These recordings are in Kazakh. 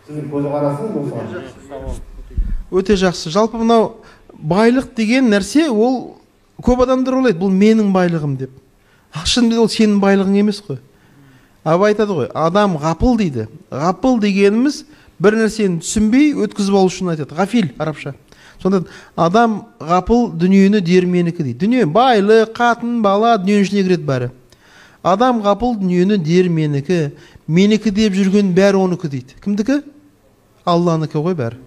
Сіздің көзқарасыңыз осыған. Өте жақсы. Жалпы мынау байлық деген нәрсе, ол көп адамдар ойлайды, бұл менің байлығым деп. Ал шынында ол сенің байлығың емес қой. Абай айтады ғой, адам ғапыл дейді. Ғапыл дегеніміз бір нәрсені түсінбей өткізіп алу үшін айтады. Ғафил арабша. Сонда адам ғапыл дүниені дер менікі дейді. Дүние, байлық, қатын, бала дүниенің ішіне кіреді бәрі. Адам ғапыл дүниені дер менікі, менікі деп жүрген бәрі оныкі дейді. Кімдікі? Алланікі ғой бәрі.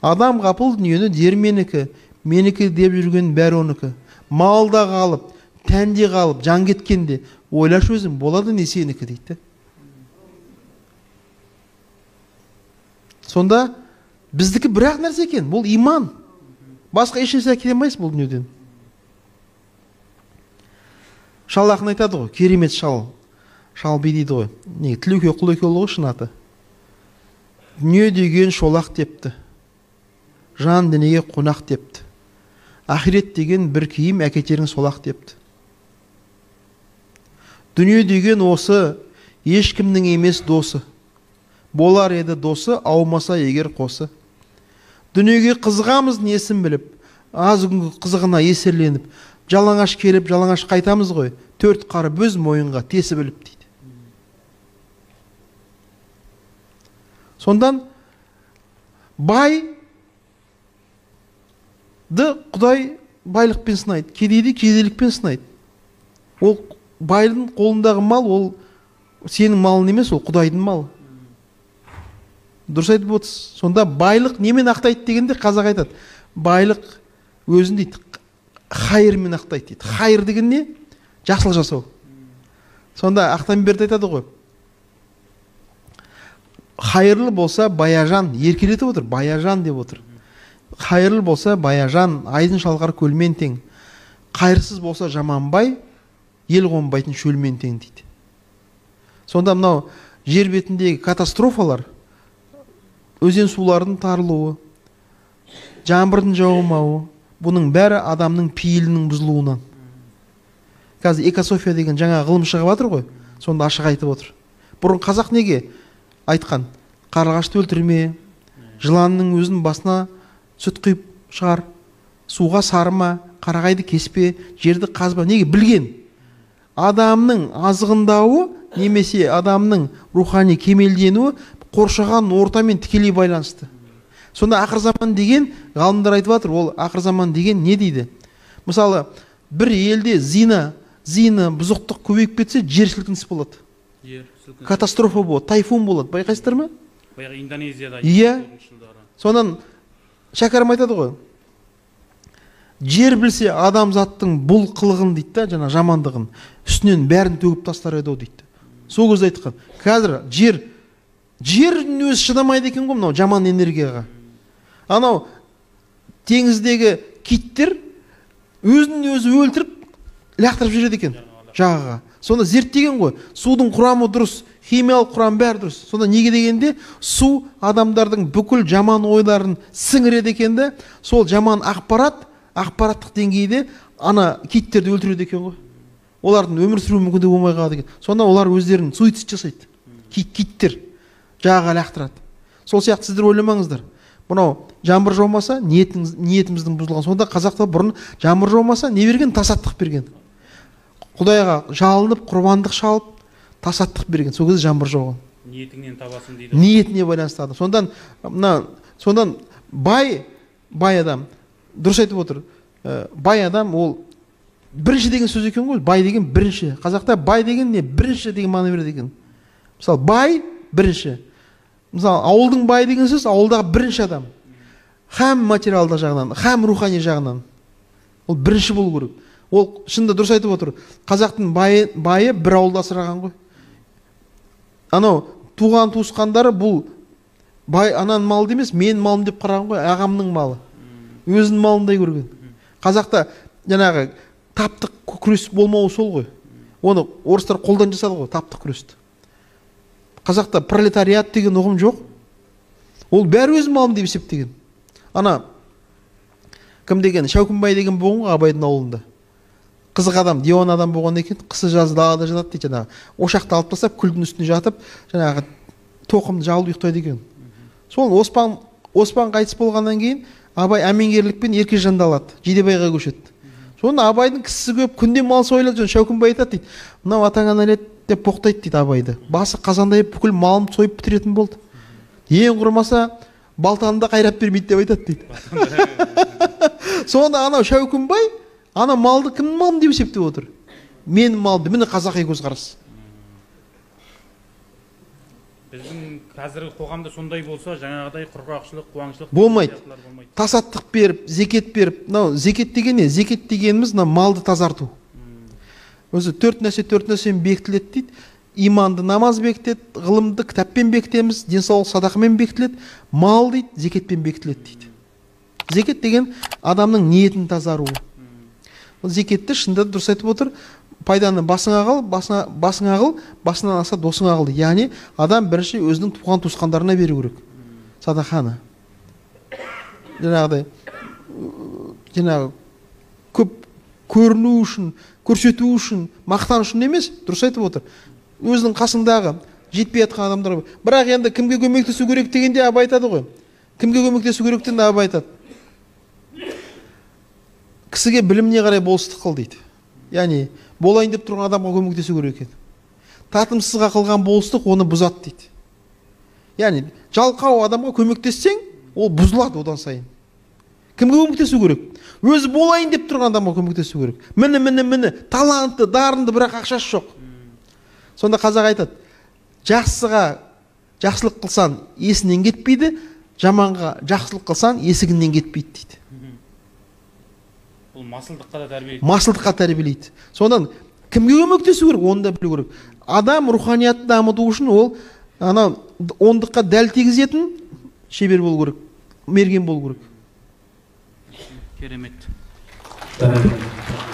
Адам ғапыл дүниені дер менікі, менікі деп жүрген бәрі оныкі. Мал да қалып, тән де қалып, жан кеткенде ойлашы өзің, болады не сенікі дейді. Сонда біздікі бір-ақ нәрсе екен, бұл иман. Басқа ешнәрсе әкеле алмайсыз бұл дүниеден. Шал ақын айтады ғой, керемет шал. Шал би дейді ғой. Не, Тілеуке Құлекеұлы ғой шын аты. Дүние деген шолақ депті. Жан денеге қонақ депті. Ақирет деген бір киім, әкетерің солақ депті. Дүние деген осы, ешкімнің емес досы. Болар еді досы, аумаса егер қосы. Дүниеге қызығамыз несін біліп, аз күнгі қызығына есерленіп, жалаңаш келіп, жалаңаш қайтамыз ғой, төрт қары бөз мойынға тесіп іліп дейді. Сондан байды Құдай байлықпен сынайды, кедейді кедейлікпен сынайды. Ол байдың қолындағы мал, ол сенің малың емес, ол Құдайдың малы. Дұрыс айтып отырсыз. Сонда байлық немен ақтайды дегенде қазақ айтады. Байлық өзін дейді, хайырмен ақтайды дейді. Хайыр деген не? Жақсылық жасау. Сонда Ақтамберді айтады ғой. Хайырлы болса баяжан, еркелетіп отыр, баяжан деп отыр. Хайырлы болса баяжан, айдын шалқар көлмен тең. Қайырсыз болса жаман бай, ел қонбайтын шөлмен тең дейді. Сонда мынау жер бетіндегі катастрофалар, өзен суларының тарылуы, жаңбырдың жаумауы, бұның бәрі адамның пейілінің бұзылуынан. Қазір экософия деген жаңа ғылым шығып жатыр ғой, сонда ашық айтып отыр. Бұрын қазақ неге айтқан? Қарлығашты өлтірме, жыланның өзінің басына сүт құйып шығар, суға сарыма, қарағайды кеспе, жерді қазба. Неге білген? Адамның азғындауы немесе адамның рухани кемелденуі қоршаған ортамен тікелей байланысты. Сонда ақыр заман деген, ғалымдар айтып жатыр, ол ақыр заман деген не дейді? Мысалы, бір елде зина, бұзықтық көбейіп кетсе, жер сілкінісі болады. Катастрофа болады, тайфун болады. Байқайсыздар ма? Баяғы Индонезияда. Иә. Сонан Шәкәрім айтады ғой. Жер білсе адамзаттың бұл қылығын дейді да, жаңа жамандығын, үстінен бәрін төгіп тастар еді дейді. Сол кезде айтқан. Қазір жердің өзі шыдамайды екен ғой мынау жаман энергияға. Анау теңіздегі киттер өзін өзі өлтіріп лақтырып жібереді екен жағаға. Сонда зерттеген ғой, судың құрамы дұрыс, химиялық құрам бәрі дұрыс. Сонда неге дегенде, су адамдардың бүкіл жаман ойларын сіңіреді екен де, сол жаман ақпарат, ақпараттық деңгейде ана киттерді өлтіреді екен ғой. Олардың өмір сүру мүмкіндігі болмай қалады екен. Сонда олар өздерін суицид жасайды. Киттер жағаға лақтырады. Сол сияқты сіздер ойламаңыздар. Мынау жаңбыр жаумаса, ниетіміздің бұзылған. Сонда қазақта бұрын жаңбыр жаумаса не берген? Тасаттық берген. Құдайға жалынып, құрбандық шалып, тасаттық берген. Сол кезде жаңбыр жауған. Ниетіңнен табасың дейді. Ниетіне байланысты адам. Сондан мына, сондан бай адам дұрыс айтып отыр. Бай адам ол бірінші деген сөз екен ғой. Бай деген бірінші. Қазақта бай деген не? Бірінші деген мағына береді екен. Мысалы, бай бірінші. Мысалы, ауылдың бай деген сөз ауылдағы бірінші адам. Хәм материалдық жағынан, хәм рухани жағынан. Ол бірінші болу керек. Ол шынында дұрыс айтып отыр. Қазақтың байы бір ауылда асыраған ғой. Анау туған туысқандары бұл бай ананың малы емес, менің малым деп қараған ғой, ағамның малы. Өзінің малындай көрген. Қазақта жаңағы таптық күрес болмауы сол ғой. Оны орыстар қолдан жасады ғой, таптық күресті. Қазақта пролетариат деген ұғым жоқ. Ол бәрі өз малым деп есептеген. Ана кім деген, Шәукімбай деген болған ғой Абайдың ауылында. Қызық адам, диуана адам болған екен, қысы жазы далада жатады дейді жаңағы. Ошақты алып тастап, күлдің үстіне жатып, жаңағы Тоқымды жабылып ұйықтайды екен. Сол Оспан қайтыс болғаннан кейін Абай әмеңгерлікпен Еркежанды алады, Жидебайға көшеді. Сонда Абайдың кісісі көп, күнде мал сойылады. Шәукімбай айтады дейді, мынау атаңа нәлет деп боқтайды дейді Абайды. Басы қазандай бүкіл малын сойып бітіретін болды. Ең құрмаса балтаны да қайрап бермейді деп айтады дейді. Сонда анау Шәукімбай ана малды кімнің малым деп есептеп отыр? Менің малым. Міне қазақи көзқарас. Біздің қазіргі қоғамда сондай болса, жаңағыдай құрғақшылық, қуаңшылық болмайды. Тасаттық беріп, зекет беріп, мынау зекет деген не? Зекет дегеніміз мына малды тазарту. Өзі төрт нәрсе төрт нәрсемен бекітіледі дейді. Иманды намаз бекітеді, ғылымды кітаппен бекітеміз, денсаулық садақамен бекітіледі, мал дейді зекетпен бекітіледі дейді. Зекет деген адамның ниетін тазаруы. Зекетті шынында дұрыс айтып отыр. Пайданы басыңа қыл, басыңа қыл, басынан аса досыңа қыл. Яғни адам бірінші өзінің туған туысқандарына беру керек садақаны. Жаңағыдай, жаңағы көп көріну үшін, көрсету үшін, мақтан үшін емес, дұрыс айтып отыр. Өзінің қасындағы жетпей жатқан адамдар. Бірақ енді кімге көмектесу керек дегенде Абай айтады ғой. Кімге көмектесу керек дегенде Абай айтады. Кісіге біліміне қарай болыстық қыл дейді. Яғни болайын деп тұрған адамға көмектесу керек екен. Татымсызға қылған болыстық оны бұзады дейді. Яғни жалқау адамға көмектессең, ол бұзылады одан сайын. Кімге көмектесу керек? Өзі болайын деп тұрған адамға көмектесу керек. Міне, міне, міне, талантты, дарынды, бірақ ақшасы жоқ. Сонда қазақ айтады, жақсыға жақсылық қылсаң есінен кетпейді, жаманға жақсылық қылсаң есігінен кетпейді дейді. Бұл масылдыққа да тәрбиелейді. Масылдыққа тәрбиелейді. Сондан кімге көмектесу керек, оны да білу керек. Адам руханиятты дамыту үшін ол ана ондыққа дәл тигізетін шебер болу керек, мерген болу керек. Керемет. Бәрекелді.